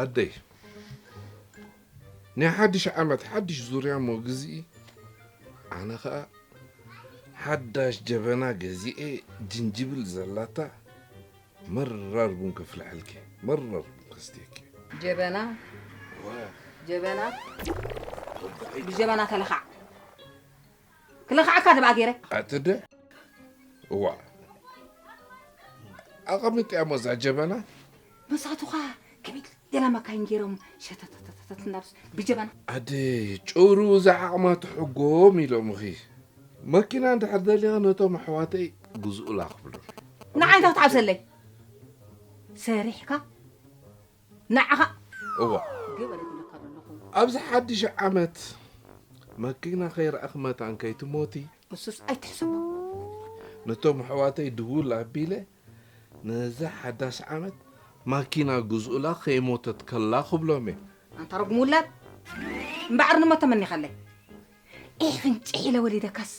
ኣደይ፣ ናይ ሓድሽ ዓመት ሓድሽ ዙርያ እሞ ግዝኢ፣ ኣነ ኸኣ ሓዳሽ ጀበና ገዚኤ፣ ጅንጅብል ዘላታ፣ መራር ቡን ከፍልሐልኪ፣ መራር ቡን ከስትየኪ። ጀበና፣ ጀበና፣ ብጀበና ተለኻዕ። ክለኻዕካ ድብኣ ገይረ። ኣትደ፣ እዋ፣ ኣቐምጥያ እሞ እዛ ጀበና። መሳቱኻ ከመይ ገላ መካይን ገይሮም ሸተተተተተት እናብስ ብጀበና። ኣደ፣ ጭሩ ዝዓቕማ ትሕጎም ኢሎምኺ። መኪና እንድሕር ደሊኻ ነቶም ኣሕዋተይ ግዝኡላ ክብሎም። ንዓይ እንታይ ክትሓብሰለይ? ሰሪሕካ ንዓኻ እዋ። ግበር ይብለካ ዘለኹ። ኣብዚ ሓድሽ ዓመት መኪና ከይረኣኺ መታን ከይትሞቲ። እሱስ ኣይትሕሰቦ። ነቶም ኣሕዋተይ ድውል ኣቢለ፣ ነዛ ሓዳስ ዓመት ማኪና ግዝኡላ ከይሞተት ከላ ክብሎም እየ። ኣንታ ርጉም ውላድ፣ እምበኣር ንሞት ተመኒኻለይ። ኤፍንጭሕ ኢለ ወሊደካስ።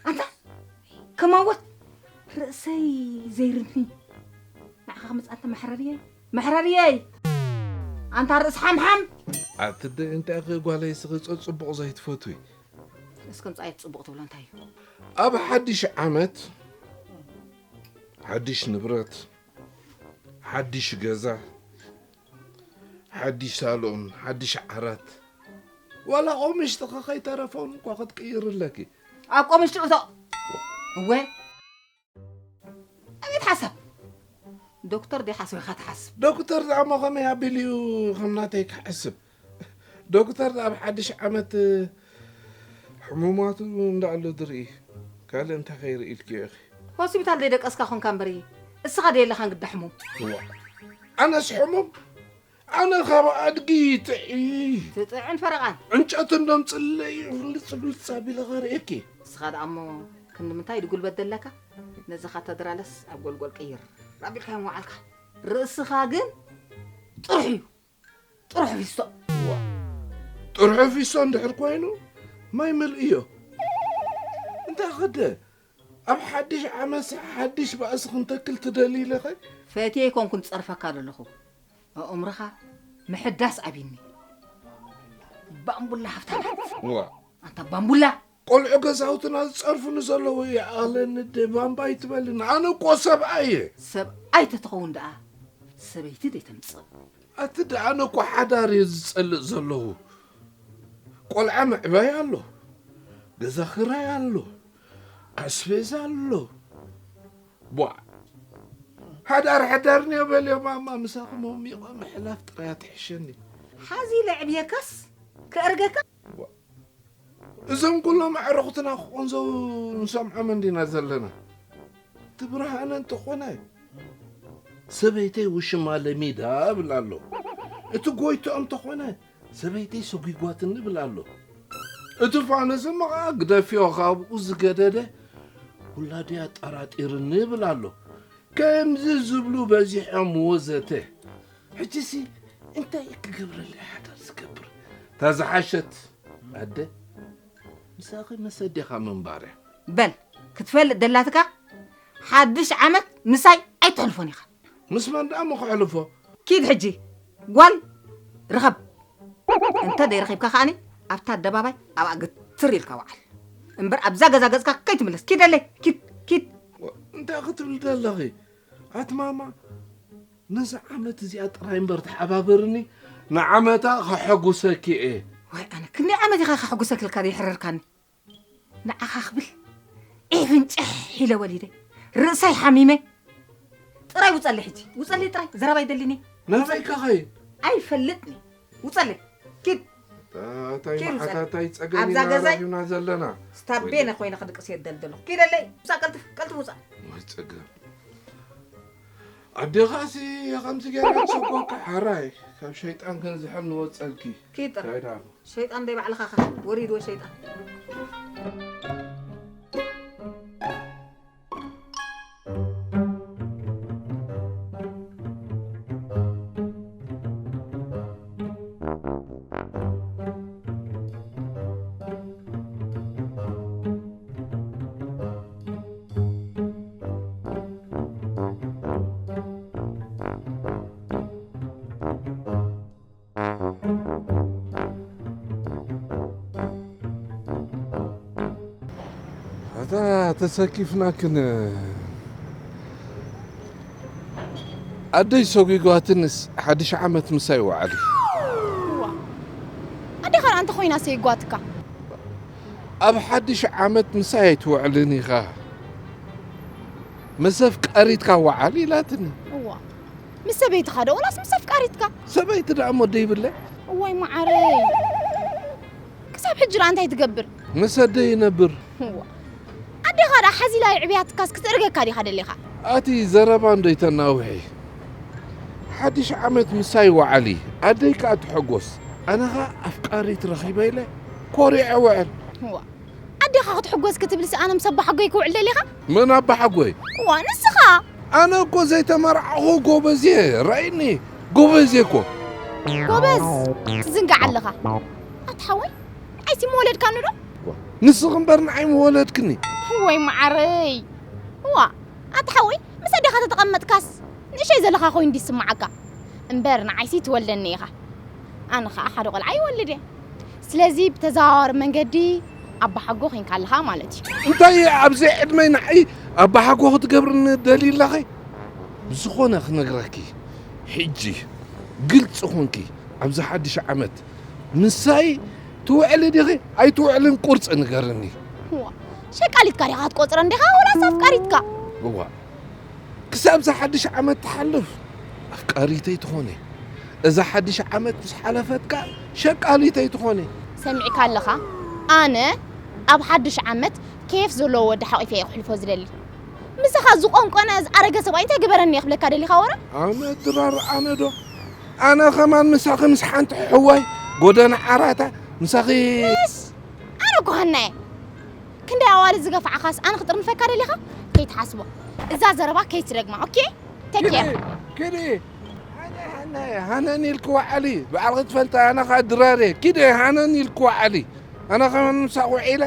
ኣንታ ክመውት ርእሰይ ዘይርድኒ። ንዓኻ ክመጽእ ኣንታ መሕረርየይ፣ መሕረርየይ። ኣንታ ርእሲ ሓምሓም። ኣቲ ደ እንታይ ኸ ጓለይ ስኺ ጸጽቡቕ ዘይትፈትዊ? እስከ ምጻእ ጽቡቕ ትብሎ እንታይ እዩ? ኣብ ሓድሽ ዓመት፣ ሓድሽ ንብረት፣ ሓድሽ ገዛ፣ ሓድሽ ሳሎን፣ ሓድሽ ዓራት፣ ዋላ ቆምሽጥኺ ከይተረፈውን እኳ ክትቅይሪ ኣለኪ። ኣብ ቆምሽጢ እቶ። እወ። ኣቤት ሓሳብ። ዶክተር ዲኻ ሰው ኢኻ ትሓስብ? ዶክተር ደኣ እሞ ከመይ ኣቢሉ እዩ ከም ናተይ ክሓስብ? ዶክተር ደኣ ኣብ ሓድሽ ዓመት ሕሙማቱ እንዳኣሎ ዝርኢ ካልእ እንታይ ከይርኢ ኢልክዮ ኢኺ? ሆስፒታል ዘይደቀስካ ኾንካ እምበሪ፣ እስኻ ደየለኻን ግዳ ሕሙም። እዋ፣ ኣነስ ሕሙም? ኣነ ካብ ኣድጊ ጥዒ ትጥዕን ፈረቓን። ዕንጨት እንደምጽለይ ፍልጽ ፍልጽ ኣቢለ ኸርእየኪ። እስኻ ደኣ እሞ ክንዲ ምንታይ ድጉልበት ዘለካ? ነዚ ኻተድራለስ ኣብ ጎልጎል ቅይር ኣቢልካዮ ምውዓልካ። ርእስኻ ግን ጥርሑ እዩ። ጥርሑ ፊስቶ። ዋ፣ ጥርሑ ፊስቶ እንድሕር ኮይኑ ማይ መልእዮ። እንታይ ኸደ? ኣብ ሓድሽ ዓመት ሓድሽ ባእሲ ክንተክል ትደሊ ኢለኸ? ፈትየ ኣይኮንኩን ዝጸርፈካ ዘለኹ። ኣእምሮኻ ምሕዳስ ኣብይኒ። ባምቡላ ሃብታም። ዋ። ኣንታ ባምቡላ። ቆልዑ ገዛውትና ዝጸርፉ ንዘለዉ ይኣለኒ ደ ባምባ ይትበልን። ኣነ እኮ ሰብኣይ እየ። ሰብኣይ ተትኸውን ደኣ ሰበይቲ ዘይተምጽእ። ኣቲ ደኣ ኣነ እኮ ሓዳር እየ ዝጸልእ ዘለኹ። ቆልዓ ምዕባይ ኣሎ፣ ገዛ ክራይ ኣሎ፣ ኣስቤዛ ኣሎ። ቧዕ። ሓዳር ሓዳር ንዮ በልዮ ማማ፣ ምሳኹም ሞሚቐ ምሕላፍ ጥራይ ትሕሸኒ። ሓዚ ለዕብየካስ ከእርገካ? ቧዕ። እዞም ኩሎም ኣዕሩኽትና ክቖንዘው ንሰምዖም እንዲና ዘለና። እቲ ብርሃነ እንተኾነ፣ ሰበይተይ ውሽማ ለሚዳ እብል ኣሎ። እቲ ጎይትኦም እንተኾነ፣ ሰበይተይ ሰጒጓትኒ እብል ኣሎ። እቲ ፋኑስ እሞ ኸዓ ግደፍዮ፣ ካብኡ ዝገደደ ውላደይ ኣጠራጢርኒ እብል ኣሎ። ከምዚ ዝብሉ በዚሖም ወዘተ። ሕጂሲ እንታይ ክገብረለይ ሓዳር ዝገብር? እታ ዝሓሸት ኣደ ምሳኺ መሰዲኻ ምንባር እያ። በል ክትፈልጥ ደላትካ ሓድሽ ዓመት ምሳይ ኣይተሕልፎን ኢኻ። ምስ መን ደኣ እሞ ከሕልፎ? ኪድ ሕጂ ጓል ርኸብ። እንተ ደይረኺብካ ከኣኒ ኣብታ ኣደባባይ ኣብኣ ግትር ኢልካ ወዓል። እምበር ኣብዛ ገዛ ገጽካ ከይትምለስ። ኪደለይ፣ ኪድ፣ ኪድ። እንታይ ክትብል ደለኺ? ኣቲ ማማ፣ ነዚ ዓመት እዚኣ ጥራይ እምበር ተሓባበርኒ፣ ንዓመታ ከሐጉሰኪ እየ። ዋይ ኣነ ክንደይ ዓመት ኢኻ ከሐጉሰክልካ ዘይሕረርካኒ? ንዓኻ ክብል ዒፍን ጭሕ ኢለ ወሊደ። ርእሰይ ሓሚመ። ጥራይ ውጸለይ ሕጂ። ውጸለይ ጥራይ። ዘረባ ይደሊኒ። ናበይ ከኸይድ? ኣይፈልጥኒ። ውጸለይ። ኪድ። እንታይ ኪድ ውጸለይ። መዓታታይ ጸገም ኣብዛ ኢና ገዛይ ረኺብና ዘለና? ስታቤነ ኮይነ ክድቅስ እየ ደል ዘለኹ። ኪደለይ። ውጻእ ቀልጥፍ፣ ቀልጥፍ ውጻእ። ወይ ጸገም። ኣዴኻሲ ከምዚ ጌራ ትሰጎካ ሓራይ። ካብ ሸይጣን ክንዝሕል ንወጸልኪ። ኪድ ጥራይ። እንታይ ደኣ? ሸይጣን ደይ ባዕልኻ ኸ ወሪድዎ ሸይጣን። ኣታ ተሰኪፍናክን ኣደይ ሰጒጓትንስ ሓድሽ ዓመት ምሳይ ወዓሊ። እዋ፣ ኣዴኻ ደኣ እንተ ኾይና ሰይጓትካ? ኣብ ሓድሽ ዓመት ምሳይ ኣይትውዕልን ኢኻ። ምስ ኣፍቃሪትካ ወዓል ኢላትኒ። እዋ፣ ምስ ሰበይትኻ ዶ ወላስ ምስ ኣፍቃሪትካ? ሰበይቲ ደኣ እሞ ደይብለ? እዋይ መዓረይ። ክሳብ ሕጂ ደኣ እንታይ ትገብር? ምስ ኣደይ ይነብር። እዋ። ኣዴኻ ደኣ ሓዚላ የዕብያትካስ ክትእርገካ ዲኻ ደሊኻ? ኣቲ ዘረባ እንዶ ይተናውሒ። ሓድሽ ዓመት ምሳይ ወዓሊ፣ ኣደይ ከኣ ትሕጎስ። ኣነ ኸኣ ኣፍቃሪት ረኺበ ኢለ ኮሪዐ ውዕል። እዋ። ኣዴኻ ክትሕጎስ ክትብልሲ ኣነ ምስ ኣባሓጎይ ክውዕል ደሊኻ? መን ኣባሓጎይ? እዋ፣ ንስኻ! ኣነ እኮ ዘይተመርዓኹ ጎበዝ እየ፣ ርኣይኒ፣ ጎበዝ እየ እኮ። ጎበዝ፣ ትዝንጋዕ ኣለኻ። ኣታ ሓወይ፣ ንዓይሲ ምወለድካኒ ዶ? ንስኺ እምበር ንዓይ ምወለድክኒ። ወይ መዓረይ። እዋ፣ ኣታ ሓወይ፣ ምስ ኣዴኻ ተተቐመጥካስ ንእሸይ ዘለኻ ኮይኑ ድዩ ዝስምዓካ? እምበር ንዓይሲ ትወልደኒ ኢኻ። ኣነ ኸኣ ሓደ ቆልዓ ይወልድ እየ። ስለዚ ብተዘዋዋሪ መንገዲ ኣባሓጎ ኮይንካ ኣለኻ ማለት እዩ። እንታይ እየ ኣብዚ ዕድመይ ንዓይ ኣባሓጎ ክትገብርኒ ደልዩ ኣለኺ? ብዝኾነ ክነግረኪ፣ ሕጂ ግልፂ ኾንኪ ኣብዚ ሓድሽ ዓመት ምሳይ ትውዕሊ ዲኺ ኣይትውዕልን ቁርፂ ንገርኒ። እዋ፣ ሸቃሊትካ ዲኻ ክትቆፅረን ዲኻ ወላስ ኣፍቃሪትካ? እዋ፣ ክሳብ እዛ ሓድሽ ዓመት ትሓልፍ ኣፍቃሪተይ ትኾኒ። እዛ ሓድሽ ዓመት ምስ ሓለፈት ከኣ ሸቃሊተይ ትኾኒ። ሰሚዕካ ኣለኻ? ኣነ ኣብ ሓድሽ ዓመት ኬፍ ዘለዎ ወዲ ሓቒፈ እየ ክሕልፎ ዝደሊ። ምሳኻ ዝቆንቆነ ዝኣረገ ሰብኣይ እንታይ ግበረኒ እየ ክብለካ ደሊኻ ወረ? ኣነ ድራር ኣነ ዶ? ኣነ ኸማን ምሳኺ ምስ ሓንቲ ሕዋይ ጎደና ዓራታ ምሳኺ እስ! ኣነ እኮ ሃና እየ። ክንደይ ኣዋልድ ዝገፋዕኻስ ኣነ ክጥርንፈካ ደሊኻ? ከይትሓስቦ። እዛ ዘረባ ከይትደግማ፣ ኦኬ? ቴክ ኬር። ኪዲ፣ ኪዲ። ኣነ ሃና እየ። ሃነኒ ኢልኪ ወዓሊ። ባዕልኺ ትፈልጢ፣ ኣነ ኸኣ ድራር እየ። ኪዲ፣ ሃነኒ ኢልኪ ወዓሊ። ኣነ ኸማን ምሳኺ ውዒለ።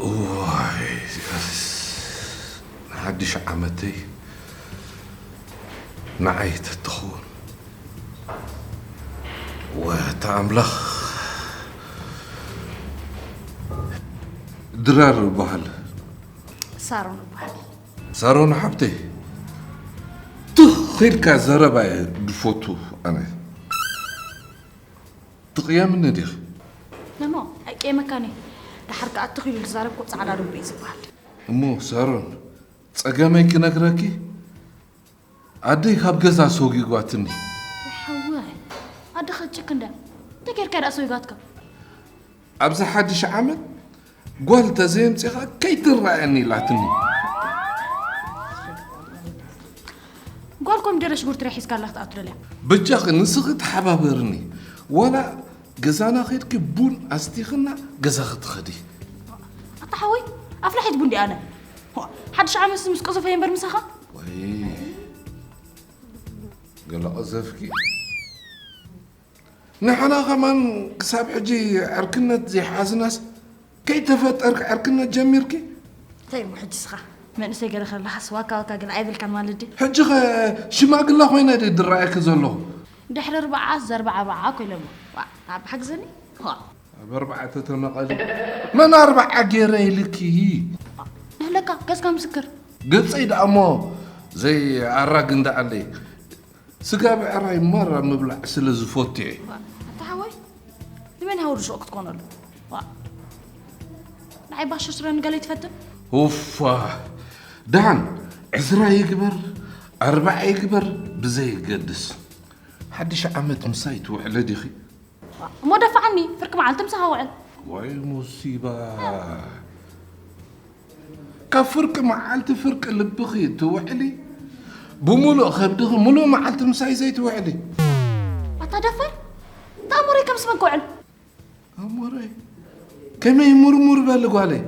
እዋይ፣ እዚኣስ ንሓድሽ ዓመተይ ንዓይ ተትኸውን። ወታ ኣምላኽ። ድራር እበሃል። ሳሮን እበሃል። ሳሮን ሓብተይ፣ ትኽ ኢልካ ዘረባ እየ ድፈቱ ኣነ። ትቕየምኒ ዲኺ? ነሞ፣ ኣይቅየመካን እየ። ደሓር ከኣ ትኽ ኢሉ ዝዛረብ እኮ ጻዕዳ ደንበ እዩ ዝበሃል። እሞ ሳሮን፣ ጸገመይ ክነግረኪ? ኣደይ ካብ ገዛ ሰጒጓትኒ። ሓወይ፣ ኣደኻ ጭክ እንዳ። እንታይ ጌርካ ደኣ ሰጒጓትካ? ኣብዚ ሓድሽ ዓመት ጓል ተዘየምጺኻ ከይትረኣየኒ ኢላትኒ። ጓል ኮሚደረ ሽጉርቲ ሒዝካላ ክትኣቱ ደልያ። በጃኺ ንስኺ ተሓባበርኒ። ዋላ ገዛና ኸድኪ ቡን ኣስቲኽና ገዛኺ ትኸዲ። ኣታ ሓወይ ኣፍላሒት ቡን ዲኣነ። ሓድሽ ዓመት ምስ ቀዘፈ እምበር ምሳኻ። ወይ ገለ ቀዘፍኪ። ንሕና ከማን ክሳብ ሕጂ ዕርክነት ዘይሓዝናስ ከይተፈጠርክ ዕርክነት ጀሚርኪ። እንታይ እሞ ሕጂ ስኻ መንእሰይ ገለ ከለኻስ ዋካ ዋካ ገለ ኣይብልካን ማለት ድዩ? ሕጂ ኸ ሽማግለ ኮይነ ድየ ዝረኣየኪ ዘለኹ? ድሕሪ ርብዓስ ዘርባዓ ርብዓ እኮ ኢሎሞ። ዋእ ኣባ ሓግዘኒ። ዋእ። ኣብ ኣርባዕተ ተመቐሊ መን ኣርባዓ ገይረ ኢልኪ? ንህለካ ገጽካ ምስክር። ገጸይ ደኣ እሞ ዘይኣራግ እንዳኣለይ ስጋ ብዕራይ ማራ ምብላዕ ስለ ዝፈቱ እየ። ኣታ ሓወይ ንመን ሃውሪ ሹቕ ክትኮነሉ? ዋእ። ንዓይ ባሽር ስረ ንገለ ይትፈትን? ኡፋ ደሓን ዕስራ ይግበር ኣርባዓ ይግበር ብዘየገድስ ሓድሽ ዓመት ምሳይ ትውዕለ ዲኺ? እሞ ደፋዓኒ ፍርቂ መዓልቲ ምሳኻ ውዕል። ዋይ ሙሲባ ካብ ፍርቂ መዓልቲ ፍርቂ ልብኺ ትውዕሊ ብሙሉእ ከብድኺ ሙሉእ መዓልቲ ምሳይ ዘይትውዕሊ። ኣታ ደፋር እንታይ ኣሞረይ ከም ስመን ክውዕል። ኣሞረይ ከመይ ሙርሙር በሊ ጓለይ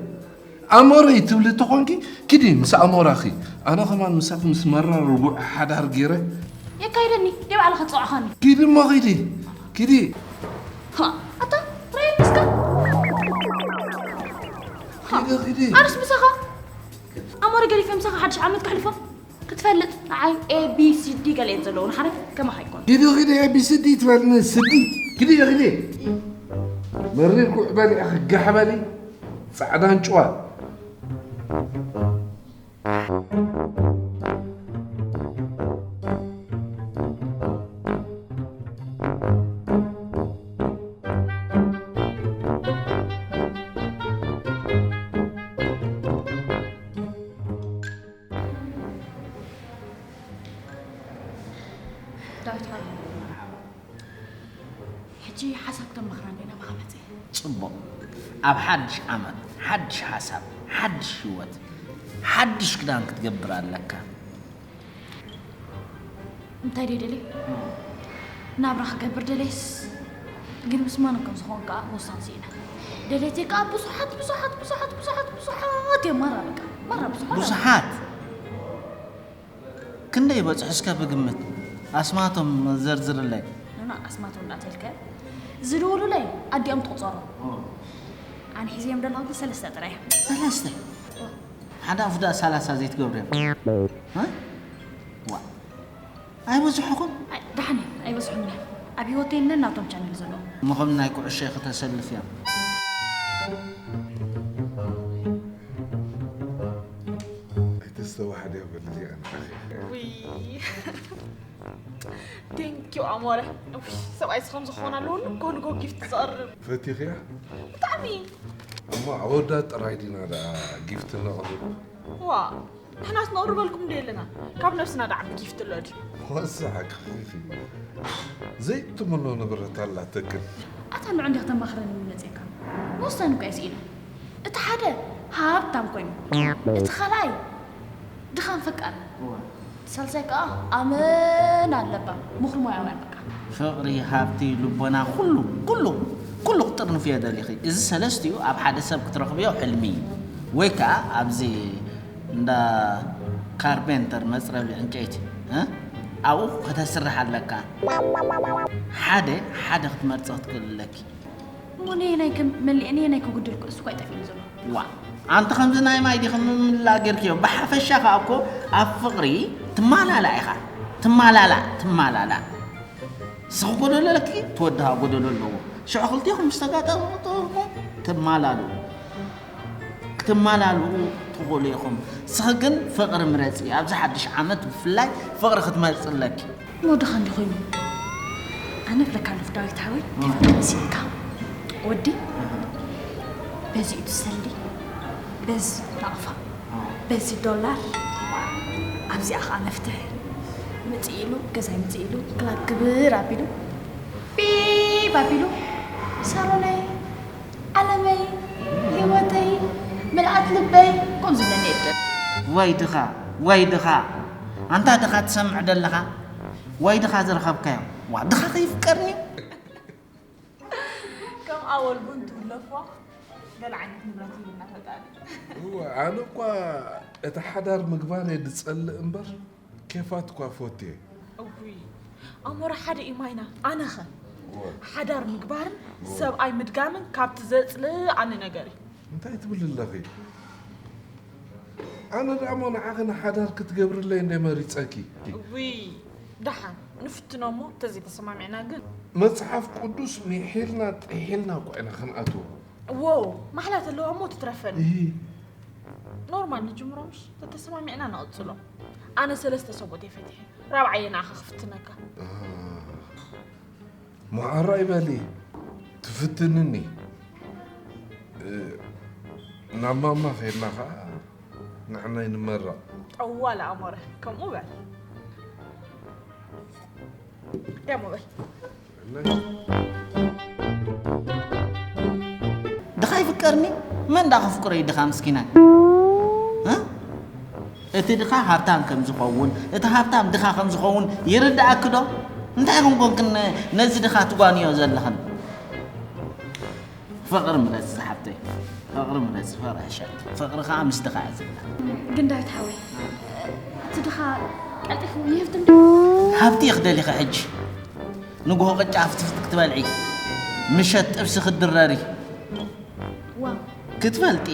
ኣሞረይ ትብሊ ተኾንኪ ኪዲ ምስ ኣሞራኺ ኣነ ኸማን ምሳኺ ምስ መራ ርጉዕ ሓዳር ገይረ የካይደኒ ደይ ባዕልኻ ትፀውዕኻኒ ኪዲ እሞ ኺዲ ኪዲ ኣታ ራይ እስካ ኪዲ ኪዲ ኣነስ ምሳኻ ኣሞረ ገዲፈ ምሳኻ ሓድሽ ዓመት ከሕልፎ ክትፈልጥ ንዓይ ኤቢሲዲ ገለ እዮም ዘለዉ ንሓደ ከማኻ ኣይኮኑ ኪዲ ኪዲ ኤቢሲዲ ትበልኒ ስዲ ኪዲ ኪዲ መሪር ጉዕ በሊዕኺ ጋሕ በሊ ጻዕዳ ኣንጭዋ ዳዊት ሓወይ ሕጂ ሓሳብ ተማኽራኒ ናባኻ መፀ ፅቡቕ ኣብ ሓድሽ ዓመት ሓድሽ ሓሳብ ሓድሽ ህይወት ሓድሽ ክዳን ክትገብር ኣለካ እንታይ ደይ ደልየ ናብራ ክገብር ደልየስ ግን ምስ መን ከም ዝኾን ከዓ ምውሳን ስኢነ ደሌተይ ከዓ ብዙሓት ብዙሓት ብዙሓት ብዙሓት ብዙሓት እዮም ማራ በቃ ማራ ብዙሓት ብዙሓት ክንደይ ይበጽሑ እስከ ብግምት ኣስማቶም ዘርዝርለይ። ኖኖ ኣስማቶም እንዳተልከ ዝድውሉለይ ኣዲኦም ትቑጸሮም። ኣነ ሒዘዮም ዘለኹ ግን ሰለስተ ጥራይ እዮም። ሰለስተ? ሓደ ኣፉ ደኣ ሰላሳ ዘይትገብርዮም? ዋ ኣይበዝሑኹም? ደሓን እዮም ኣይበዝሑን እዮም። ኣብ ህይወተይ ነናቶም ቻነል ዘለዎም። እሞ ከም ናይ ኩዕሾ ኢኺ ተሰልፍዮም። ኣይተስተዋሕድያ በል እዚኣ ንዓኺ። ውይ ቴንኪው ኣሞረ። ውይ ሰብኣይስ ከምዚ ክኾን ኣለዎ ንጎ ንጎ ጊፍት ዘቕርብ። ፈቲኽያ? ብጣዕሚ። እሞ ኣወዳት ጥራይ ዲና ደኣ ጊፍት ነቕርብ? ዋ ንሕናስ ነቕርበልኩም ዶ የለና? ካብ ነብስና ደኣ ዓቢ ጊፍት ኣሎ ድዩ? ወሳዕኪ ኢኺ። ዘይትምኖ ንብረት ኣላተክን። ኣታ ንዑ እንዲኻ ተማኽረኒ መጺእካ። ምውሳን እኮ እየ ስኢነ። እቲ ሓደ ሃብታም ኮይኑ፣ እቲ ካልኣይ ድኻም ፈቃር፣ እቲ ሳልሳይ ከዓ ኣመና ለባም ምኽሪ ሞያውያን በቃ። ፍቕሪ፣ ሃብቲ፣ ልቦና፣ ኩሉ ኩሉ ኩሉ ክጥርንፍዮ ደሊኺ። እዚ ሰለስቲኡ ኣብ ሓደ ሰብ ክትረኽብዮ ሕልሚ እዩ። ወይ ከዓ ኣብዚ እንዳ ካርፔንተር መፅረቢ ዕንጨይቲ እ ኣብኡ ከተስርሕ ኣለካ። ሓደ ሓደ ክትመርፂ ክትክእል ኣለኪ። እሞ ነየናይ ከም መሊአ ነየናይ ከጉድል ኩእስ እኳ ይጠፍእኒ ዘሎ። ዋእ ኣንቲ ከምዚ ናይ ማይ ዲኺ ምምላእ ጌርክዮ ብሓፈሻ ከኣ እኮ ኣብ ፍቕሪ ትማላላእ ኢኻ ትማላላእ ትማላላእ ንስኺ ጎደሎ ኣለኪ እቲ ወዲ ከኣ ጎደሎ ኣለዎ ሽዑ ክልቲኹም ምስ ተጋጠምኩም ትማላልኡ ክትማላልኡ ትኽእሉ ኢኹም ንስኺ ግን ፍቕሪ ምረጺ ኣብዚ ሓድሽ ዓመት ብፍላይ ፍቕሪ ክትመርጺ ኣለኪ። ሞድኻ እንዲ ኮይኑ ኣነ ብለካ ኣለኹ ዳዊት ሓወይ እንታይ ፈተና ስኢንካ ወዲ በዚ ኢዱ ሰሊ በዚ ናቕፋ በዚ ዶላር ኣብዚኣ ከዓ መፍትሕ ምፅእ ኢሉ ገዛይ ምፅእ ኢሉ ክላክ ክብር ኣቢሉ ቢብ ኣቢሉ ሳሮነይ ዓለመይ ህይወተይ ምልኣት ልበይ ቁም ዝብለኒ የብልብ። ወይ ድኻ ወይ ድኻ ኣንታ ድኻ ትሰምዕ ደለኻ ወይ ድኻ ዝረኸብካዮ ዋ ድኻ ከይፍቀርኒ እዩ። ኣወል ቡን ትብለኳ ገለ ዓይነት ንብረት ይብልና ፈጣሪ። እወ፣ ኣነ እኳ እቲ ሓዳር ምግባር እየ ዝጸልእ እምበር፣ ኬፋት እኳ እፈቱ እየ። እውይ፣ ኣሞራ ሓደ እዩ ማይና። ኣነኸ? እወ። ሓዳር ምግባርን እወ። ሰብኣይ ምድጋምን ካብቲ ዘጽልኣኒ ነገር እዩ። እንታይ ትብሊ ኣለኺ? ኣነ ደኣ እሞ ንዓኺ ንሓዳር ክትገብርለይ እንደ መሪጸኪ። እውይ፣ ደሓን ንፍትኖ እሞ፣ ተዘይተሰማሚዕና ግን። መጽሓፍ ቅዱስ ሚሒልና ጥሒልና እኮ ኢና ክንኣትዎ። ዎው፣ ማሕላ ተለዋ እሞ ትትረፈኒ። እሂ። ኖርማል ንጅምሮ ምሽ? ተተሰማሚዕና ንቕጽሎ። ኣነ ሰለስተ ሰብኡት እየ ፈቲሐ። ራብዓየ ንዓኻ ክፍትነካ። ኣህ። መዓራ ይበሊ፣ ትፍትንኒ። እ፣ ናብ ማማ ኸይድና ኸዓ ንዕናይ ንመረቕ። ጠዋል ኣሞረ፣ ከምኡ በል። ደሞ በል። ድኻ ይፍቀርኒ? መን ዳ ከፍቅሮ እዩ ድኻ ምስኪናይ? እ? እቲ ድኻ ሃብታም ከም ዝኸውን፣ እቲ ሃብታም ድኻ ከም ዝኸውን ይርድኣኪ ዶ? እንታይ ኮንኮንክን ነዚ ድኻ ትጓንዮ ዘለኽን? ፍቕሪ ምረጺ ዝሓፍተይ፣ ፍቕሪ ምረጺ፣ ፍቕሪ ሕሸት። ፍቕሪ ኸኣ ምስ ድኻ እያ ዘላ። ግን ዳዊት ሓወይ፣ እቲ ድኻ ቀልጢፉ ይህብትም ድዩ? ሃብቲ ኢኺ ደሊኺ ሕጂ? ንግሆ ቅጫ ፍትፍት ክትበልዒ፣ ምሸት ጥብሲ ክትድረሪ። ዋው። ክትፈልጢ፣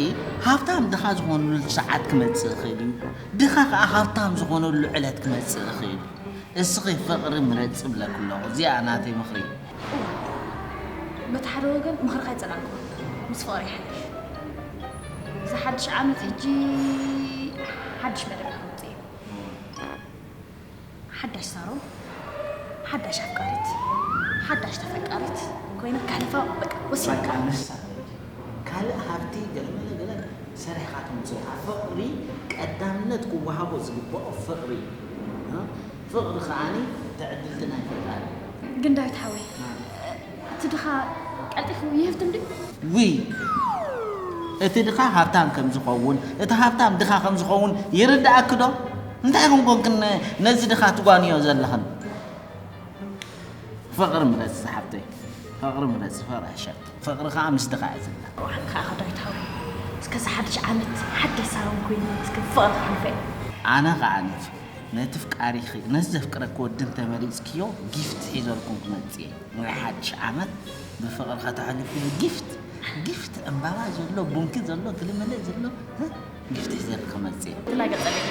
ሃብታም ድኻ ዝኾነሉ ሰዓት ክመጽእ ይኽእል እዩ። ድኻ ከኣ ሃብታም ዝኾነሉ ዕለት ክመጽእ ይኽእል እዩ። እስኺ ፍቕሪ ምረጺ እብለኪ ኣለኹ። እዚኣ ናተይ ምኽሪ። እዋ፣ በቲ ሓደ ወገን ምኽርኻ ኣይጸላእኩዎን። ምስ ፍቕሪ ይሓይሽ። እዚ ሓድሽ ዓመት ሕጂ ሓድሽ መደብ ክመጽእ እዩ። ሓዳሽ ሳሮን፣ ሓዳሽ ኣፍቃሪት፣ ሓዳሽ ተፈቃሪት ኮይነ ከሕልፋ በቃ ወሲንካ። በቃ ንሳ ካልእ ሃብቲ ገለመለ ገለ ሰሪሕኻ ተምጽኦ ኢኻ። ፍቕሪ ቀዳምነት ክወሃቦ ዝግብኦ ፍቕሪ እዩ። እ? ፍቕሪ ከዓኒ ትዕድልቲ ናይ ፈጣሪ እዩ። ግን ዳዊት ሓወይ፣ እቲ ድኻ ቀልጢፉ ይህብትም ድዩ? ውይ! እቲ ድኻ ሃብታም ከም ዝኸውን፣ እቲ ሃብታም ድኻ ከም ዝኸውን ይርድኣኪ ዶ? እንታይ ኮንኮንክን ነዚ ድኻ ትጓንዮ ዘለኽን? ፍቕሪ ምረጺ ዝሓፍተይ፣ ፍቕሪ ምረጺ፣ ፍቕሪ ሕሸት። ፍቕሪ ኸኣ ምስ ድኻ እያ ዘላ። ዋዕን ከኣ ዳዊት ሓወይ፣ እስከ እዚ ሓድሽ ዓመት ሓዳሽ ሳሮን ኮይነ እስከ ፍቕሪ ክሕልፈ እየ። ኣነ ኸኣ ነቲ ነቲ ፍቃሪኺ፣ ነቲ ዘፍቅረኪ ወዲ እንተመሪጽክዮ፣ ጊፍት ሒዘልኩም ክመጽእ እየ። ናይ ሓድሽ ዓመት ብፍቕሪ ከተሕልፍሉ ጊፍት፣ ጊፍት ዕምባባ ዘሎ፣ ቡንኪ ዘሎ፣ ገለመለ ዘሎ፣ እ? ጊፍት ሒዘልኪ ክመጽእ እየ። ትላገጸለይ።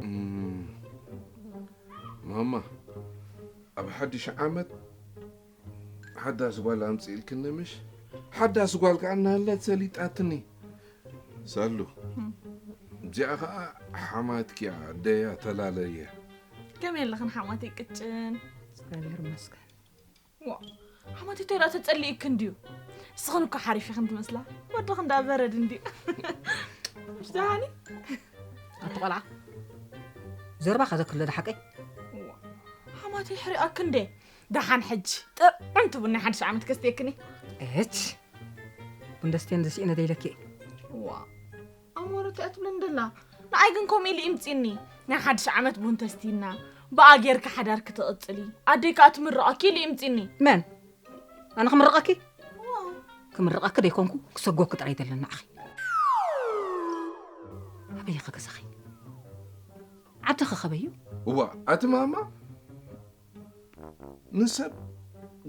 እም፣ ማማ፣ ኣብ ሓድሽ ዓመት ሓዳስ ጓል ኣምጽእልክኒ ምሽ? ሓዳስ ጓል ከኣ እናሃለት ሰሊጣትኒ። ሳሉ፣ እም። እዚኣ ኸኣ ሓማትኪ እያ፣ ደያ ተላለየ። ከመይ ኣለኽን ሓማተይ ቅጭን? እግዚኣብሔር ይመስገን። ዋ፣ ሓማተይ እንታይ ደኣ ተጸሊእክን ድዩ? ንስኽን እኮ ሓሪፍ ኢኽን ትመስላ። ወድኽን ደኣ በረድ እንድዩ። ምሽ ደሃኒ? ኣቲ ቆልዓ፣ ዘረባኻ ዘክር ዶ ሓቀይ? ዋ፣ ሓማተይ ሕሪኣክን እንዴ? ደሓን ሕጂ ጥዑም ትቡን ናይ ሓድሽ ዓመት ከስትየክን እየ። እች፣ ቡን ደስትየን ዝስኢነ ደይለኪ። ዋ፣ ኣሞረ እንታይ እያ ትብለኒ ደላ? ንኣይ ግን ከምኡ ኢሉ ይምጺኒ። ናይ ሓድሽ ዓመት ቡን ተስቲና፣ ብኣ ጌርኪ ሓዳርኪ ትቕጽሊ፣ ኣደይ ከኣ ትምርቐኪ ኢሉ ይምጺኒ። መን? ኣነ ክምርቐኪ? ዋ። ክምርቐኪ ደይኮንኩ፣ ክሰጎኪ ጥራይ ደለኒ ንዓኺ። ኣበይ ኢኺ ገዛኺ? ዓድኺ ኸበይ እዩ? እዋ፣ ኣቲ ማማ፣ ንሰብ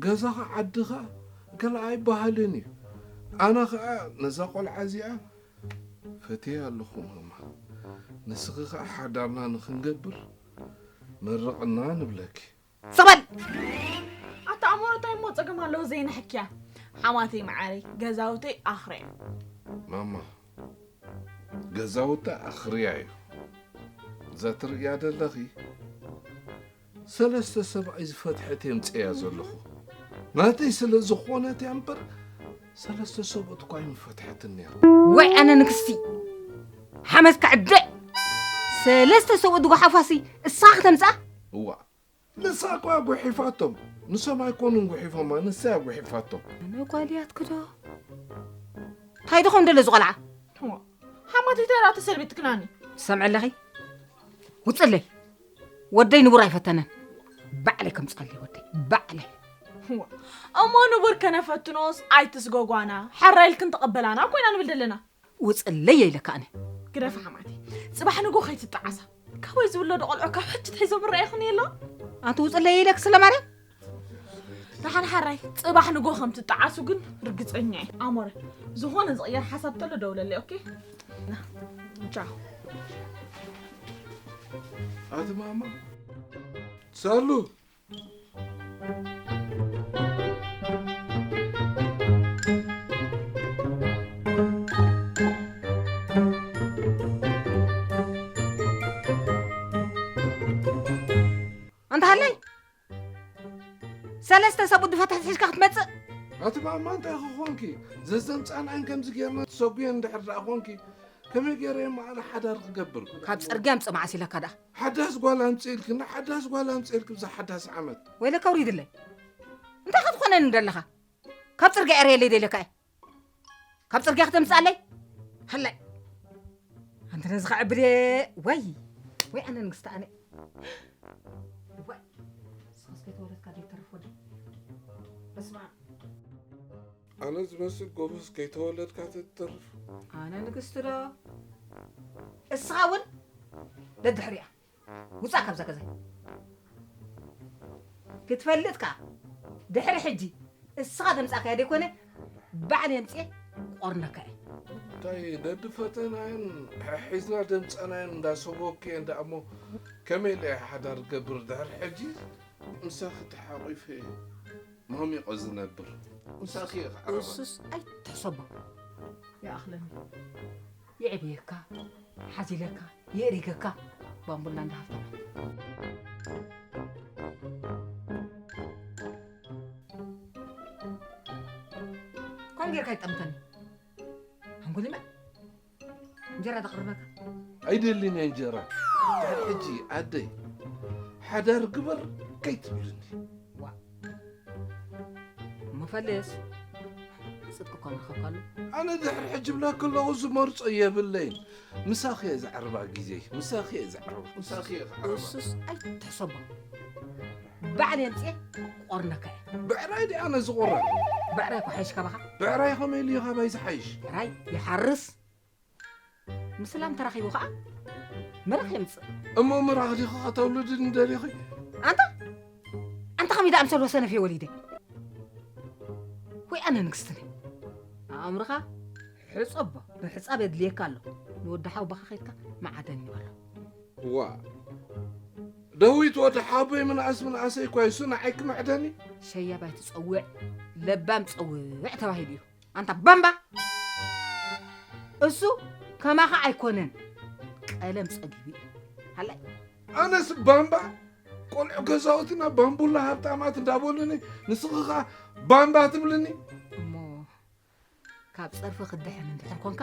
ገዛኻ ዓድኻ ገለ ኣይበሃልን እዩ። ኣነ ኸኣ ነዛ ቆልዓ እዚኣ ፈትየ ኣለኹ ማማ። ንስኺ ኸኣ ሓዳርና ንኽንገብር መርቕና ንብለኪ። ስቕ በል! ኣታ ኣሞረ እንታይ እሞ ጸገም ኣለዎ ዘይንሕክያ? ሓማተይ መዓረይ፣ ገዛውተይ ኣኽርያ። ማማ፣ ገዛውታ ኣኽርያ እዩ። እዛ ትርእያ ዘለኺ ሰለስተ ሰብኣይ ዝፈትሐት እየ ምጽእያ ዘለኹ። ናተይ ስለ ዝኾነት እያ እምበር ሰለስተ ሰብኡት እኳ ኣይምፈትሐትን ነይራ። ወይ ኣነ ንግስቲ፣ ሓመድ ክዕደ። ሰለስተ ሰብኡት ዝጓሓፋሲ እሳ ክተምጽኣ? እዋ፣ ንሳ እኳ ጉሒፋቶም። ንሶም ኣይኮኑን ጉሒፎማ፣ ንሳ እያ ጉሒፋቶም። ኣነ ጓል እያ ትክዶ። እንታይ ድኾን ደሎ ዝቖልዓ? እዋ፣ ሓማተይ ተራ ተሰልቢትክናኒ። ትሰምዒ ኣለኺ? ውፅለይ። ወደይ ንቡር ኣይፈተነን። ባዕለይ ከምፅኣለይ ወደይ። ባዕለይ። እዋ፣ እሞ ንቡር ከነፈትኖስ ኣይትስጎጓና። ሓራ ኢልክን ተቐበላና ኮይና ንብል ደለና። ውፅለይ ኢለካ ኣነ። ግደፊ ሓማተይ። ፅባሕ ንጎ ከይትጠዓሳ። ካበይ ዝውለዱ ቆልዑ ካብ ሕጂ ትሒዞም ምርኣይ ይኹን የሎ? ኣንቲ ውፅለይ ኢለክ ስለ ማርያም። ደሓን ሓራይ፣ ፅባሕ ንጎ ከም ትጠዓሱ ግን ርግፀኛ እየ። ኣሞረ፣ ዝኾነ ዝቕየር ሓሳብ ተሎ ደውለለይ፣ ኦኬ? ና፣ ቻው። ኣቲ ማማ። ሳሉ። ኣንታ ሃለይ! ሰለስተ ሰብኡት ድፋታት ሒዝካ ክትመጽእ? ኣቲ ማማ እንታይ ክኾንኪ? ዘዘምጻናን ከምዚ ጌርና ትሰጉየን እንድሕር ደኣ ኾንኪ፣ ከመይ ገይረ እሞ ኣነ ሓዳር ክገብር? ካብ ጽርግያ ምጽእ መዓስ ኢለካ ደኣ? ሓዳስ ጓል ኣምጽእ ኢልኪ፣ ንሓዳስ ጓል ኣምጽእ ኢልኪ ብዛ ሓዳስ ዓመት። ወይለካ ውሪድለይ። እንታይ ክትኾነኒ ደለኻ? ካብ ጽርግያ ኤርየለይ ደለካ እየ። ካብ ጽርግያ ክተምጽኣለይ? ሃላይ። ኣንተ ነዚ ከዕብድ እየ። ወይ፣ ወይ ኣነ ንግስቲ ኣነ። ወይ። ንስኻስ ከይተወለድካ ዘይተርፍ ወዲ። በስመ ኣብ። ኣነ ዝመስል ጎበዝ ከይተወለድካ ተትተርፍ። ኣነ ንግስቲ ዶ? እስኻ እውን ደድሕሪኣ። ውጻእ ካብዛ ገዛይ። ክትፈልጥ ከኣ ድሕሪ ሕጂ እስኻ ዘምጻእካያ ዘይኮነ ባዕለይ ኣምጽኤ ክቆርነካ እየ። እንታይ ደዲ ፈተናየን ሒዝና ደምጻናየን እንዳሰጎግክየን ደኣ እሞ ከመይ ኢለ እየ ሓዳር ገብር ድሕሪ ሕጂ ምሳኺ ተሓቂፈ እየ ሞሚቐ ዝነብር። ምሳኺ እየ ክዓርባ። እሱስ ኣይትሕሰቦ። ይኣኽለኒ። የዕብየካ፣ ሓዚለካ፣ የእሪገካ፣ ባምቡላ እንዳ ሃብታም። ከምኡ ጌርካ ይጠምተኒ። ሓንጎሊመ፣ እንጀራ ተቕርበካ። ኣይደልን እየ እንጀራ። ድሕሪ ሕጂ ኣደይ፣ ሓዳር ግበር ከይትብልኒ። ዋ። እሞ ፈልስ፣ ጽድቂ እኮ ንረኸብካሉ። ኣነ ድሕሪ ሕጂ ብለኪ ኣለኹ ዝመርጾ የብለይን። ምሳኺ እየ ዘዕርባ ግዜይ፣ ምሳኺ እየ ዘዕርባ፣ ምሳኺ እየ ዘዕርባ። እሱስ ኣይትሕሰቦ። ባዕለይ ኣምጽኤ ቆርነካ እየ። ብዕራይ ድየ ኣነ ዝቑረ? ብዕራይ እኮ ሓይሽ ካባኻ። ብዕራይ ከመይ ኢሉ እዩ ካባይ ዝሓይሽ? ብዕራይ ይሓርስ። ምስላም ተራኺቡ ኸኣ ምራኽ የምጽእ። እሞ ምራኽ ዲኺ ከተውልድኒ ደሊኺ? ኣንታ! ኣንታ ከመይ ደኣ ኣምሰልዎ ሰነፍ እየ ወሊደ? ወይ ኣነ ንግስቲ ነኝ። ኣእምሮኻ ሕጸቦ፣ ምሕጻብ የድልየካ ኣሎ። ንወዲ ሓውቦኻ ኸይድካ መዓደኒ በሎ። ዋ! ዳዊት ወዲ ሓቦይ ምንኣስ ምንኣሰይ እኳ እዩ፣ እሱ ንዓይ ክምዕደኒ? ሸያብ ኣይትጸውዕ፣ ለባም ጸውዕ ተባሂሉ እዩ። ኣንታ ባምባ! እሱ ከማኻ ኣይኮነን። ቀለም ጸጊቡ እዩ። ሃላይ። ኣነስ ባምባ? ቆልዑ ገዛውትና ባምቡላ ሃብታማት እንዳበሉኒ፣ ንስኺ ኸኣ ባምባ ትብልኒ? እሞ ካብ ጸርፊ ክትድሕን እንድሕር ኮንካ፣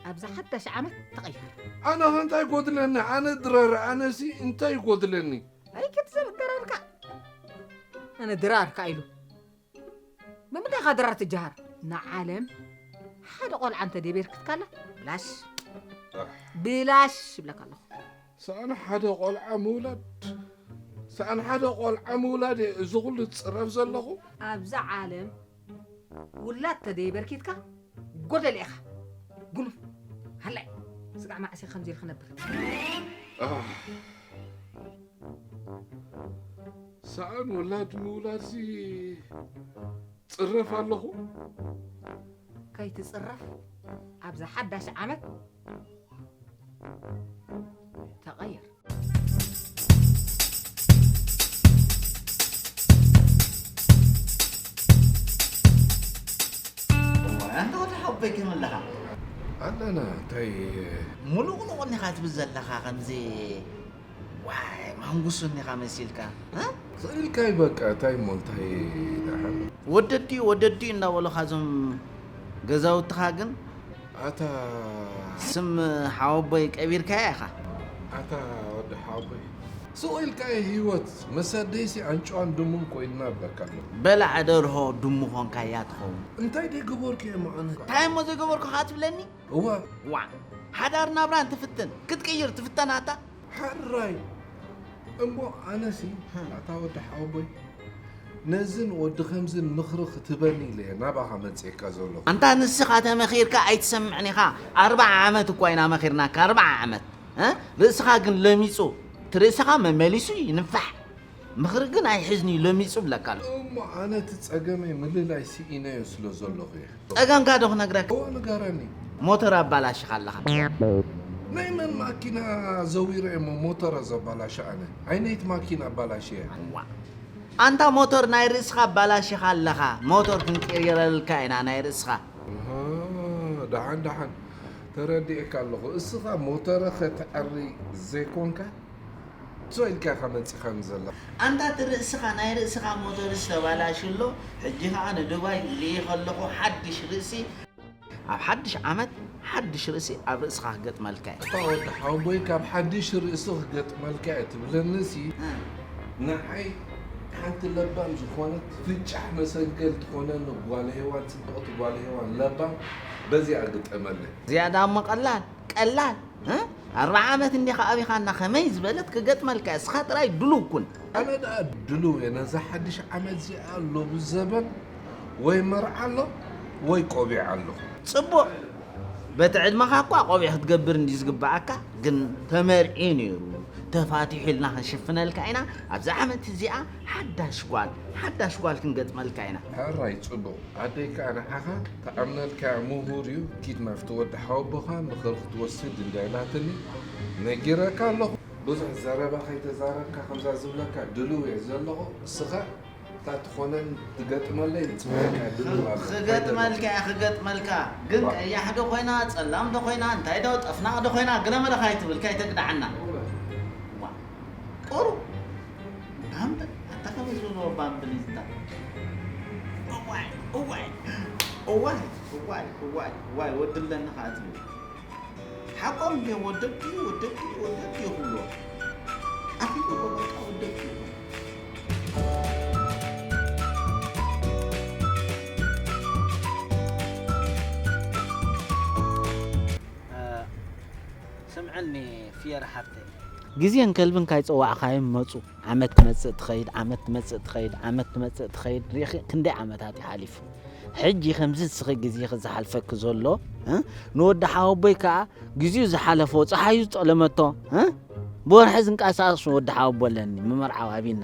ኣብዛ ሓዳሽ ዓመት ተቐየር። ኣነ ኸ እንታይ ይጎድለኒ? ኣነ ድረር፣ ኣነሲ እንታይ ይጎድለኒ? ኣይ ክትዘር ድራርካ። ኣነ ድራርካ ኢሉ። ብምንታይ ኢኻ ድራር ትጀሃር? ንዓለም ሓደ ቆልዓ እንተ ደይ ቤርክትካላ፣ ብላሽ። ኣሕ። ብላሽ ይብለካ ኣለኹ። ሰኣን ሓደ ቆልዓ ምውላድ፣ ሰኣን ሓደ ቆልዓ ምውላድ እየ እዚ ኩሉ ዝጽረፍ ዘለኹ። ኣብዛ ዓለም ውላድ ተደይበርኪትካ ጎደል ኢኻ። ጉኑፍ። ሃላይ። ስጋዕ መዓስ እየ ከምዚ ኢልክ ነብር። ኣህ። ሰኣን ውላድ ምውላድሲ ጽረፍ ኣለኹ። ከይትጽረፍ ኣብዛ ሓዳሽ ዓመት ተቐየር። እዋይ፣ ኣንታ ወዲ ሓወቦይ ከመይ ኣለኻ? ኣለና፣ እንታይ? ሙሉቕሉቕ እኒኻ ትብል ዘለኻ ከምዚ። ዋይ፣ ማንጉስ እኒኻ መሲልካ፣ እ? ስእልካይ በቃ፣ እንታይ እሞ እንታይ ደሓን? ወደዲ፣ ወደዲ እናበሉኻ እዞም ገዛውትኻ ግን ኣታ ስም ሓወቦይ ቀቢርካያ ኢኻ። ኣታ ወዲ ሓወቦይ፣ ስቕ ኢልካ ህይወት መሰደይሲ ኣንጭዋን ድሙን ኮይንና እብለካ ኣለኹ። በላዕ ደርሆ ድሙ ኾንካያ ትኸውን። እንታይ ደይገበርኩ እየ መዓነ? እንታይ እሞ ዘይገበርኩ ኸዓ ትብለኒ? እዋ ዋ ሓዳር ናብራ እንትፍትን ክትቅይር ትፍተናታ። ሓራይ እሞ ኣነሲ ኣታ ወዲ ሓወቦይ ነዝን ወዲ ከምዝን ምኽሪ ክትበኒ ኢለ እየ ናባኻ መፅኤካ ዘለኹ። ኣንታ ንስኻ ተመኺርካ ኣይትሰምዕን ኢኻ። ኣርባዓ ዓመት እኳ ኢና መኺርናካ፣ ኣርባዓ ዓመት። እ? ርእስኻ ግን ለሚጹ። እቲ ርእስኻ መመሊሱ ይንፋሕ። ምኽሪ ግን ኣይሕዝን እዩ፣ ለሚጹ እብለካ ኣለኹ። እሞ ኣነ እቲ ጸገመይ ምልላይ ስኢነዮ ስለ ዘለኹ እየ። ጸገምካ ዶ ክነግረካ? እወ ንገረኒ። ሞተር ኣባላሽኻ ኣለኻ። ናይ መን ማኪና ዘዊረ እሞ ሞተረ ዘባላሽ ኣነ? ዓይነይቲ ማኪና ኣባላሽየ? እዋ ኣንታ ሞተር ናይ ርእስኻ ኣባላሽኻ ኣለኻ። ሞተር ክንቅይረልካ ኢና ናይ ርእስኻ። ኣሃ፣ ደሓን ደሓን ተረዲኤካ ኣለኹ። እስኻ ሞተረ ኸተዐሪ ዘይኮንካ ትሶ ኢልካ ኢኻ መጺኻኒ ዘለኻ። ኣንታ እቲ ርእስኻ ናይ ርእስኻ ሞተርስ ተባላሽዩ ኣሎ። ሕጂ ኸኣ ንዱባይ ልኢኸ ኣለኹ ሓድሽ ርእሲ ኣብ ሓድሽ ዓመት ሓድሽ ርእሲ ኣብ ርእስኻ ክገጥመልካ እየ። እታ ወዲ ሓወቦይ ካብ ሓድሽ ርእሲ ክገጥመልካ እየ ትብለኒሲ ንዓይ ሓንቲ ለባም ዝኾነት ፍጫሕ መሰንከል ትኾነኒ ጓል ሄዋን ጽብቕቲ ጓል ሄዋን ለባም በዚኣ ግጠመለይ። ዝያዳ እሞ ቀላል ቀላል እ ኣርብዓ ዓመት እንዲኻ ኣቢኻና ከመይ ዝበለት ክገጥመልካ እያ። እስኻ ጥራይ ድሉው ኩን። ኣነ ደኣ ድሉው እየ ነዛ ሓድሽ ዓመት እዚኣ ሎሚ ዘበን ወይ መርዓ ኣሎ ወይ ቆቢዕ ኣሎ። ጽቡቕ በቲ ዕድመኻ እኳ ቆቢዕ ክትገብር እንዲ ዝግበኣካ ግን ተመርዒ ነይሩ ተፋቲሑ ኢልና ክንሽፍነልካ ኢና። ኣብዛ ዓመት እዚኣ ሓዳሽ ጓል ሓዳሽ ጓል ክንገጥመልካ ኢና። ሕራይ ጽቡቕ ኣደይ ከኣ ንዓኻ ትኣምነልካ እያ ምሁር እዩ ኪድ ናብቲ ወዲ ሓወቦኻ ምኽሪ ክትወስድ እንድያ ኢላትኒ ነጊረካ ኣለኹ። ብዙሕ ዘረባ ከይተዛረብካ ከምዛ ዝብለካ ድልው እየ ዘለኹ። እስኻ እታ ትኾነን ትገጥመለይ ንጽበየካ ድልው ኣለኹ። ክገጥመልካ እየ ክገጥመልካ ግን ቀያሕ ዶ ኮይና ጸላም ዶ ኮይና እንታይ ዶ ጠፍናቕ ዶ ኮይና ግለመለ ካይትብል ካይተግድዓና። ቁሩብ ባምብል ኣታ ከመይ ዝበልዎ ባምብል እዩ ዝዳ እዋይ እዋይ እዋይ እዋይ እዋይ እዋይ ወዲ ኣለኒ ከዓ ትብል ሓቆም እንደ ወደድክዩ ወደድክዩ ወደድክዩ ክብልዎ ኣፊልዎ በቃ ወደድክዩ ስምዐኒ ፍየር ሓፍተይ ግዜን ከልብን ካይጸዋዕኻዮም መጹ። ዓመት ትመጽእ ትኸይድ፣ ዓመት ትመጽእ ትኸይድ፣ ዓመት ትመጽእ ትኸይድ። ርኢኺ ክንደይ ዓመታት እዩ ሓሊፉ። ሕጂ ከምዚ እስኺ ግዜኺ ዝሓልፈኪ ዘሎ፣ እ? ንወዲ ሓወቦይ ከኣ ግዜኡ ዝሓለፎ፣ ጸሓዩ ዝጠለመቶ፣ እ? ብወርሒ ዝንቀሳቐስ ወዲ ሓወቦ ኣለኒ፣ ምምርዓው ኣቢና።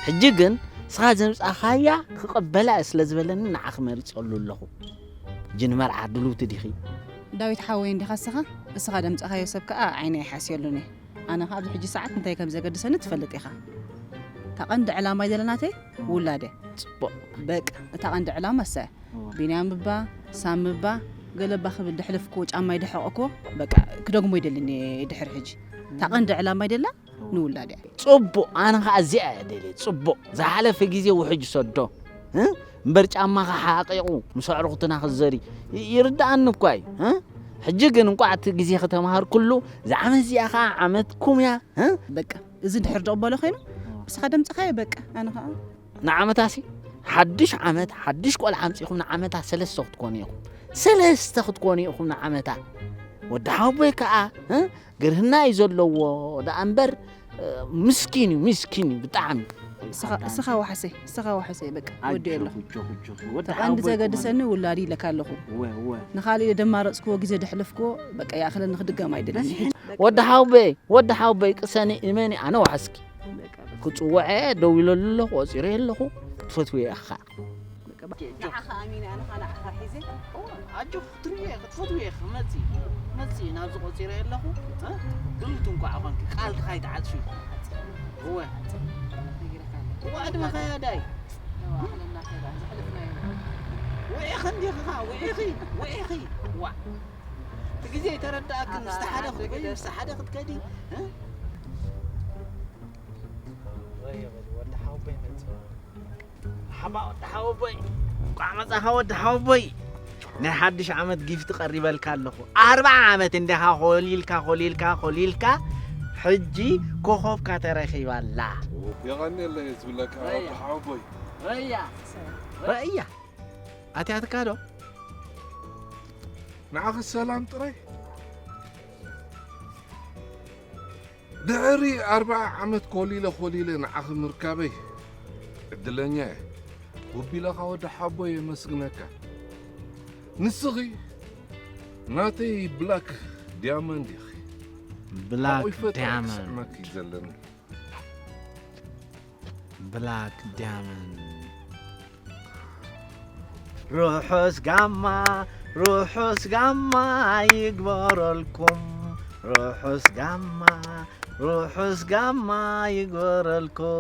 ሕጂ ግን እስኻ ዘምጻኻያ ክቕበላ እየ ስለ ዝበለኒ ንዓኺ መሪጸሉ ኣለኹ። ሕጂ ንመርዓ ድልውቲ ዲኺ? ዳዊት ሓወይ እንዲኻ እስኻ? እስኻ ደምጻኻዮ ሰብ ከኣ ዓይነይ ኣይሓስየሉን እየ። ኣነ ኸኣ ኣብዚ ሕጂ ሰዓት እንታይ ከም ዘገድሰኒ ትፈልጥ ኢኻ። እታ ቐንዲ ዕላማይ ዘለና ናተይ ውላድ እያ። ጽቡቕ። በቃ እታ ቐንዲ ዕላማ እሳ እያ። እወ። ቢንያም እባ፣ ሳም እባ፣ ገለ እባ ክብል ደሕለፍክዎ ጫማይ ደሐቐክዎ፣ በቃ ክደግሞ ኣይደልን እየ ድሕሪ ሕጂ። እታ ቐንዲ ዕላማይ ደላ ንውላድ እያ። ጽቡቕ፣ ኣነ ኸኣ እዚኣ እየ ደልየ። ጽቡቕ፣ ዝሓለፈ ግዜ ውሕጅ ሰዶ። እ? እምበር ጫማኻ ሓቒቑ ምስ ኣዕሩኽትና ክዘሪ ይ- ይርድኣኒ እኳ እዩ። እ? ሕጂ ግን እንቋዕ እቲ ግዜ ከተምሃርኩሉ እዛ ዓመት እዚኣ ኸዓ ዓመትኩም እያ። እ? በቃ እዚ እንድሕር ደቕበሎ ኮይኑ ንስኻ ደምፅኻዮ በቃ ኣነ ኸዓ ንዓመታሲ ሓድሽ ዓመት ሓድሽ ቆልዓ ኣምፂኹም ንዓመታ ሰለስተ ክትኮኑ ኢኹም። ሰለስተ ክትኮኑ ኢኹም ንዓመታ። ወዲ ሓወቦይ ከዓ እ? ግርህና እዩ ዘለዎ ደኣ እምበር እ፣ ምስኪን እዩ ምስኪን እዩ ብጣዕሚ። እስኻ እስኻ ዋሕሰይ እስኻ ዋሕሰይ በቃ ወዲ የሎ። ኣጆኹ ጆኹ ጆኹ ወዲ ተቐንዲ ሓወቦይ ዘገድሰኒ ውላዲ ኢለካ ኣለኹ። እወ እወ ንኻልእ ኢለ ደማረፅክዎ ግዜ ደሕለፍክዎ በቃ ይኣኽለኒ ክድገም ኣይደልን። ሕጂ ወዲ ሓውበይ ወዲ ሓውበይ ቅሰኒ እመኒ ኣነ ዋሕስኪ ክፅውዐ ደው ኢለሉ ኣለኹ ቆፂረ ኣለኹ ክትፈትውየ ኢኻ። ንዓኻ ኣሚነ ኣነ ኸኣ ንዓኻ ሒዘ። ኣጆኺ ክትርእዮ ኢኺ ክትፈትውዮ ኢኺ መጺ መጺ ናብዚ ቆጺረ ኣለኹ። ድልውቲ እንኳዕ ኾንኪ ቃልኪ ካይትዓጽፊ። እወ እወ ዕድመ ኸያዳይ። ውዒኺ እንዲኺ ኸዓ ውዒኺ ውዒኺ ዋዕ እቲ ግዜ ኣይተረድኣክን ምስቲ ሓደ ክትበይ ምስቲ ሓደ ክትከዲ። ወዲ ሓውበይ መጺ ሓባ ወዲ ሓወቦይ እንቋዕ መጻኻ ወዲ ሓወቦይ። ናይ ሓድሽ ዓመት ጊፍቲ ቀሪበልካ ኣለኹ። ኣርብዓ ዓመት እንዲኻ ኮሊልካ ኮሊልካ ኮሊልካ ሕጂ ኮኾብካ ተረኺባላ። የቐንየለይ ዝብለካ ረያ። ሓወቦይ። ረያ ረእያ ኣትያትካ ዶ? ንዓኺ ሰላም ጥራይ። ድሕሪ ኣርብዓ ዓመት ኮሊለ ኮሊለ ንዓኺ ምርካበይ ዕድለኛ እየ። ውቢለኻ ወዲ ሓቦይ የመስግነካ። ንስኺ ናተይ ብላክ ዲያመንድ ኢኺ። ብላክ ኣቑፈ ጥራይ ዳያመንድ ክስዕመኪ ዘለኒ። ብላክ ዳያመንድ ርሑስ ጋማ ርሑስ ጋማ ይግበረልኩም። ርሑስ ጋማ ርሑስ ጋማ ይግበረልኩም።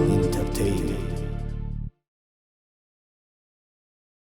Entertainment.